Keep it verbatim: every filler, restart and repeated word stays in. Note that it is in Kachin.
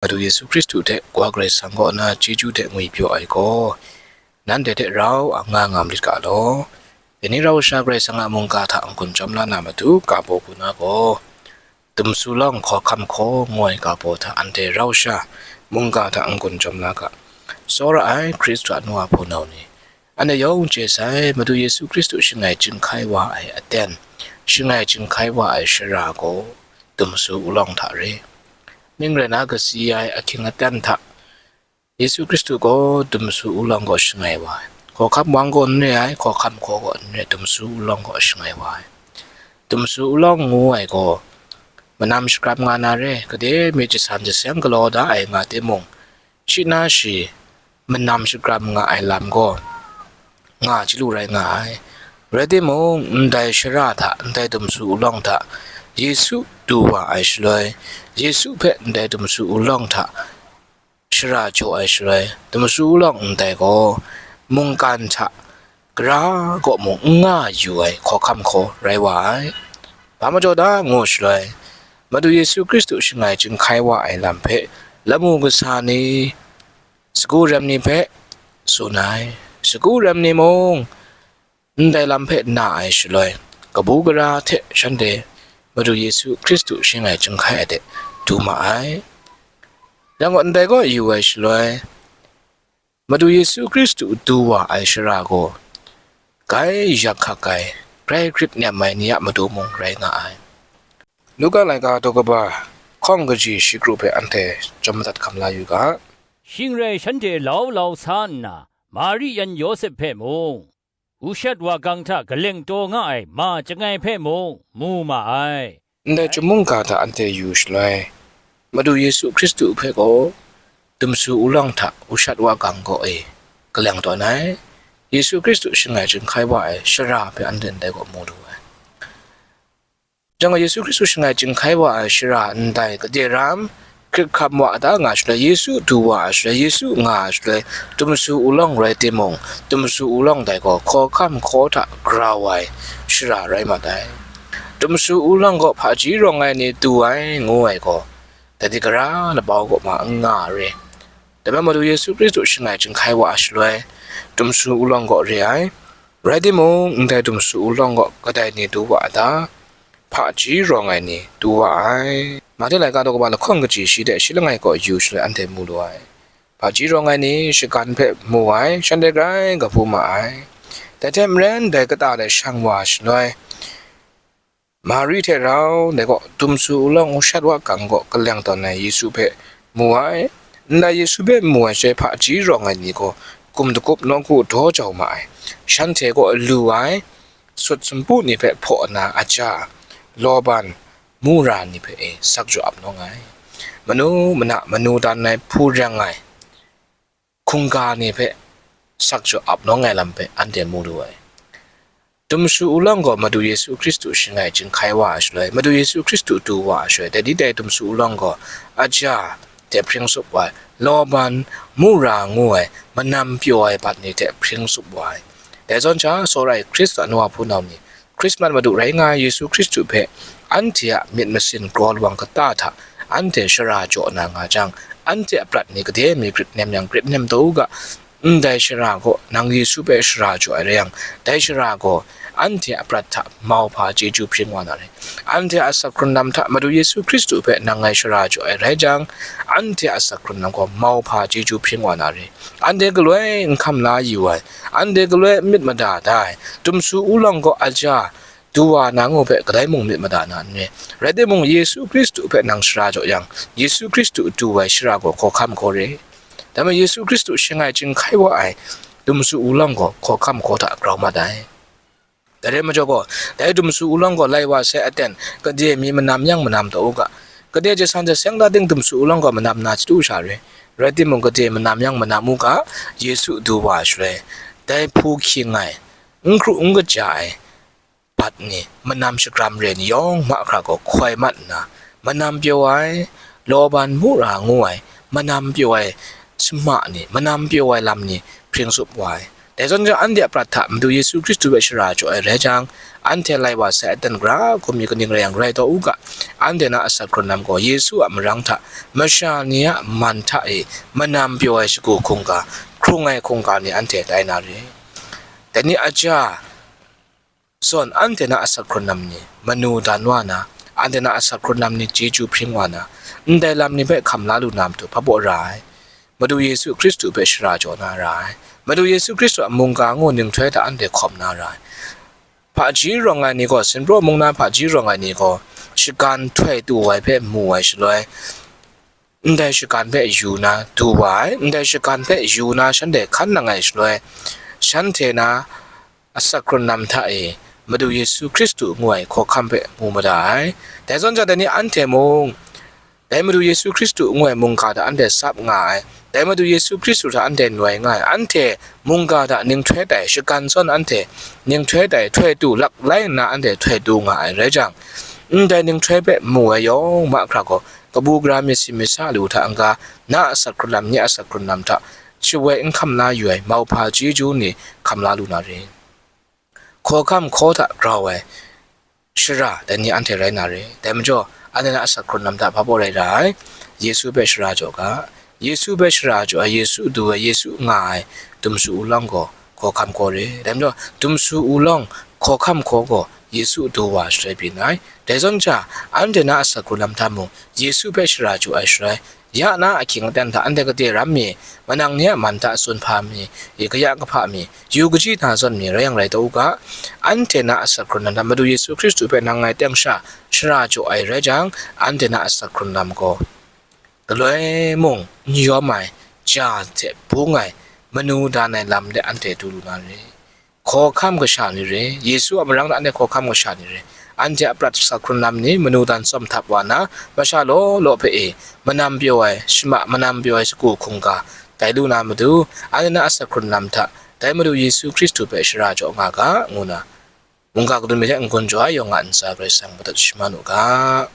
Madu Yesu Hkristu hte Wa Karai Kasang kaw na chyeju hte ngwipyaw ai gaw, nanhte hte rau a nga nga marit ga law. Dai ni rau sha Karai Kasang a mungga hta n-gun chyawm la na matu ga baw hku na gaw, dumsu lawng hkawhkam hkaw ngu ai ga baw hta anhte rau sha mungga hta n-gun chyawm la ga. Tsawra ai Hkristu a nu a hpunau ni, anhte yawng chye sai, Madu Yesu Hkristu shangai chyinghkai wa ai aten, shangai chyinghkai wa ai shara gaw dumsu ulawng hta re. Ning rai na kasi ai ahkying aten hta, Yesu Hkristu gaw dumsu ulawng gaw shangai wa ai. Hkawhkam wang gaw n re ai, hkawhkam hkaw gaw n re, dumsu ulawng gaw shangai wa ai. Dumsu ulawng ngu ai gaw, manam shakram nga na re, gade myit jasan jaseng galaw da ai nga timung, shi na shi manam shakram nga ai lam gaw, nga chyalu rai nga ai. Rai timung, ndai shara hta, ndai dumsu ulawng hta, Yesu du wa ai shaloi, Yesu hpe ndai dumsu ulawng hta shara jaw ai shaloi, dumsu ulawng ndai gaw, mungkan hta, gara kaw mung n nga yu ai hkawhkam hkaw rai wa ai. Hpa majaw da ngu shaloi, Madu Yesu Hkristu shangai chyinghkai wa ai lam hpe lamu kasa ni, sagu rem ni hpe tsun ai. Sagu rem ni mung ndai lam hpe na ai shaloi, kabu gara hte shanhte Madu Yesu Hkristu shangai chyinghkai ai de du ma ai. Yang gaw ndai gaw yu ai shaloi, Madu Yesu Hkristu du wa ai shara gaw, grai yak hkak ai, grai grit nem ai ni a matu mung rai nga ai. Luka laika daw kaba, hkawng kaji shi kru hpe anhte chyawm madat hkam la yu ga. Shing rai shanhte lau lau sa nna, Mari yan Yawsep hpe mung, ushat wa gang hta galeng taw nga ai ma chyangai hpe mung mu ma ai. Ndai chyum mungga hta anhte yu shaloi, Madu Yesu Hkristu hpe gaw dumsu ulawng hta ushat wa gang gaw e galeng tawn ai. Yesu Hkristu shangai chyinghkai wa ai shara hpe anhte ndai gaw mu lu ai. Jang gaw Yesu Hkristu shangai chyinghkai wa ai shara ndai gade ram, hkrit hkam wa da nga shaloi, Yesu du wa ai shaloi, Yesu nga ai shaloi, dumsu ulawng rai timung, dumsu ulawng dai gaw hkawhkam hkaw hta grau ai shara rai mat ai. Dumsu ulawng gaw hpaji rawng ai ni du ai ngu ai gaw, dai di gara labau gaw ma n nga re. Dai majaw Madu Yesu Hkristu shangai chyinghkai wa ai shaloi, dumsu ulawng gaw re ai. Rai timung, ndai dumsu ulawng gaw kadai ni du wa a ta? Hpaji rawng ai ni du wa ai. Mahte laika daw kaba lahkawng kaji shi de shi langai kaw yu shaloi anhte mu lu ai. Hpaji rawng ai ni shagan hpe mu ai, shanhte grai kabu ma ai. Dai hte maren, dai kata de shang wa shaloi, Mari hte rau ndai gaw dumsu ulawng ushat wa gang gaw galeng tawn ai Yesu hpe mu ai. Ndai Yesu hpe mu ai shaloi hpaji rawng ai ni gaw gumdagup nawku daw jau ma ai. Shanhte gaw lu ai, sut sumpu ni hpe hpaw nna aja, lawban, mura ni hpe e sak jaw ap nawng ai. Manu mana manu dan ai hpu reng ai hkungga ni hpe sak jaw ap nawng ai lam hpe anhte mu lu ai. Dumsu ulawng gaw Madu Yesu Hkristu shangai chyinghkai wa ai shaloi, Madu Yesu Hkristu du wa ai shaloi, dai ni dai dumsu ulawng gaw aja hte hpring tsup wa ai, lawban, mura ngu ai, manam pyaw ai bat ni hte hpring tsup wa ai. Dai zawn sha, tsawra ai Hkristu a nu a hpunau ni, Hkrismat Madu rai nga ai Yesu Hkristu hpe anhte a myit masin kraw lawang kata hta anhte shara jaw na nga jang, anhte a prat ni gade mi grit nem yang grit nem taw u ga, ndai shara gaw nang Yesu hpe shara jaw ai rai yang, dai shara gaw anhte a prat hta mauhpa chyeju hpring wa na re. Anhte a asak hkrun lam hta Madu Yesu Hkristu hpe nang ngai shara jaw ai rai jang, anhte a asak hkrun lam gaw mauhpa chyeju hpring wa na re. Anhte galoi n hkam la yu ai, anhte galoi n myit mada da ai, dumsu ulawng gaw aja, du wa na ngu hpe kadai mung myit mada na n re. Rai timung, Yesu Hkristu hpe nang shara jaw yang, Yesu Hkristu du ai shara gaw hkawhkam hkaw re. Dai majaw Yesu Hkristu shangai chyinghkai wa ai dumsu ulawng gaw hkawhkam hkaw hta grau mat ai. Dai rai majaw gaw, dai dumsu ulawng gaw lai wa sai aten, gade mi manam yang manam taw u ga, gade jasan jaseng da ting dumsu ulawng gaw manam na chyalu sha re. Rai timung, gade manam yang manam u ga, Yesu du wa ai shaloi, dai hpu hkying ai, n hkru n kaja ai bat ni, manam shakram re ni yawng mahkra gaw hkoi mat nna, manam pyaw ai, lawban mura ngu ai, manam pyaw ai sama ni, manam pyaw ai lam ni hpring tsup wa ai. Dai zawn ja anhte a prat hta Madu Yesu Hkristu hpe shara jaw ai rai jang, anhte lai wa sai aten gara hkum mi kaning rai yang rai taw u ga, anhte na asak hkrun lam gaw Yesu a marang hta masha ni a man hta e manam pyaw ai shagu hkungga, hkrung ai hkungga ni anhte tai na re. Dai ni a ja, zawn anhte na asak hkrun lam ni manu dan wa na, anhte na asak hkrun lam ni chyeju hpring wa na, ndai lam ni hpe hkam la lu na matu hpabaw ra ai. Madu Yesu Hkristu hpe shara jaw na ra ai. Madu Yesu Hkristu a mungga ngu ninghtoi hta anhte hkawm na ra ai. Hpaji rawng ai ni gaw, Sinpraw mung na hpaji rawng ai ni gaw, shagan htoi tu ai hpe mu ai shaloi, ndai shagan hpe yu na du wa ai, ndai shagan hpe yu na shanhte hkan nang ai shaloi, shanhte na asak hkrun lam hta e Madu Yesu Hkristu ngu ai hkawhkam hpe mu mada ai. Dai zawn ja dai ni anhte mung, dai Madu Yesu Hkristu ngu ai mungga hta anhte sap nga ai, dai Madu Yesu Hkristu hta anhte noi nga ai, anhte mungga hta ninghtoi tai, shagan zawn anhte ninghtoi tai, htoi tu lak lai nna anhte htoi tu nga ai rai jang, ndai ninghtoi hpe mu ai yawng mahkra gaw, kabu gara myit si myit sa lu hta n-ga, na asak hkrun lam, nye asak hkrun lam hta shawoi n hkam la yu ai mauhpa chyeju ni hkam la lu na re. Hkawhkam hkaw hta grau ai shara dai ni anhte rai na re. Dai majaw, anhte na asak hkrun lam hta hpabaw rai ra ai, Yesu hpe shara jaw ga. Yesu hpe shara jaw ai, Yesu du ai, Yesu nga ai dumsu ulawng gaw hkawhkam hkaw re. Dai majaw, dumsu ulawng hkawhkam hkaw gaw Yesu du wa shaloi byin ai. Dai zawn ja, anhte na asak hkrun lam hta mung Yesu hpe shara jaw ai shaloi, ya na ahkying aten hta anhte gade ram mi, manang ni a man hta tsun hpa mi, i kaya kahpa mi, yu kaji na zawn mi rai yang rai taw u ga, anhte na asak hkrun lam hta Madu Yesu Hkristu hpe nang ngai teng sha shara jaw ai rai jang, anhte na asak hkrun lam gaw galoi mung n yawm ai, ja hte bung ai, manu dan ai lam de anhte du lu na re. Hkawhkam kasha ni re, Yesu a marang hta anhte hkawhkam kasha ni re, anhte a prat asak hkrun lam ni manu dan tsawm htap wa na, masha law law hpe e manam pyaw ai, shama manam pyaw ai shagu hkungga tai lu na matu, anhte na asak hkrun lam hta dai Madu Yesu Hkristu hpe shara jaw nga ga, ngu na, mungga kadun mi hte n-gun jaw ai yawng a ntsa Karai Kasang madat shaman u ga.